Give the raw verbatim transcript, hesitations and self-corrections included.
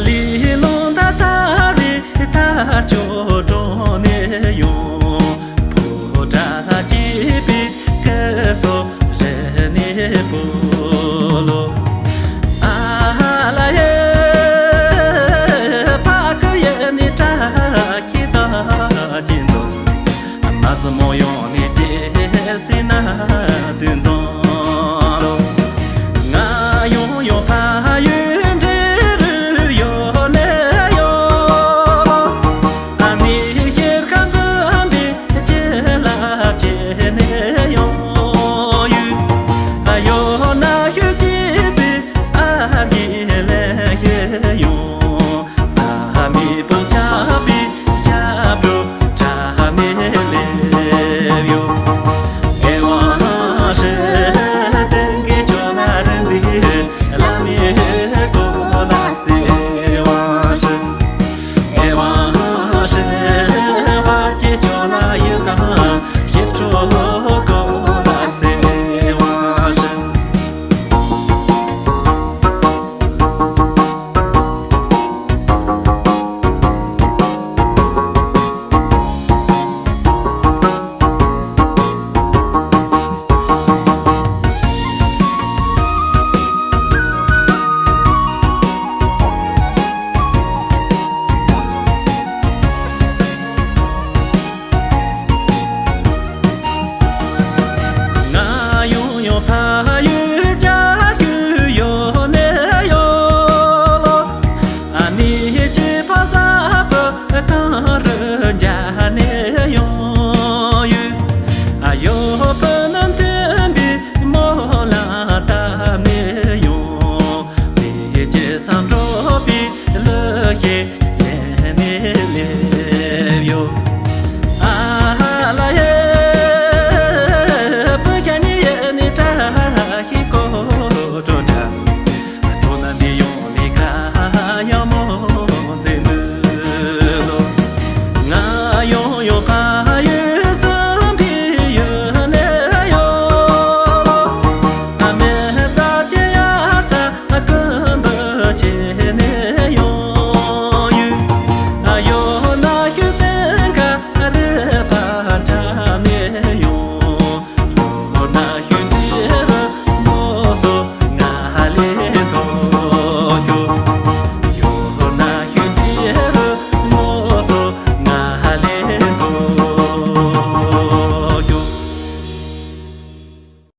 ལི་ལོ་ད་ད་རི་ད་ཅོ་འགྲོ་ནས་ཡོང་། ཕོ་བྲང་སྐྱིད་པའི་སྐད་སོ་རེ་ནས་བོ་ལོ། ཨ་ལ་ཡེ་ཕ་ཀི་ཡེ་ནི་ཏྲ་ཁྱི་ད་ཅི་འཛོམས། མ་སི་མོ་ཡོང་ནས་དེ་སི་ན་དུ་འཛོམས་ལོ། ང་ཡོང་ཡོང་ཕ་ཡུལ་འདྲེ་རུ་ཡོང་ནས་ཡོང་ལོ། ཨ་ནི་ཤེར་ཁ་འབུམ་པའི་ལྕེ་ལ་བྱས་ནས་ཡོང་ཡུལ། ཨ་ཡོ་ན་ཤུ་ཅི་པི་ཨ་ཡི་ལེ་ཤེ་ཡོང་། ཨ་མི་པོ་ཁྱབ་པའི་ཞབས་བྲོ་གྲ་མེད་སླེབས་ཡོད། ཨེ་ཝང་ཧྲི་ཏེང་གི་ཆོ་ན་རིན་ཟི་ལ་མི་ཀོ་ལ་སེ་ཨེ་ཝང་ཧྲི། ཨེ་ཝང་ཧྲི་བ་ཀི་ཆོ་ན་ཡི་དང་ཞིབ་ཁྲོ་ཀོ་ལ་སེ་ཨེ་ཝང་ཧྲི། ང་ཡོང་ཡོང་ཕ་ཡུལ་ཅག་ཡུལ་ཡོང་ནས་ཡོང་ལོ། ཨ་ནི་ཅི་ཕ་ས་པ་གང་རུ་འཇག་ནས་ཡོང་ཡུལ། ཨ་ཡོ་ཕ་ནང་མཐུན་པའི་མོ་ལ་བཏབ་ནས་ཡོང་། དེ་ཅི་བསམ་འགྲོ།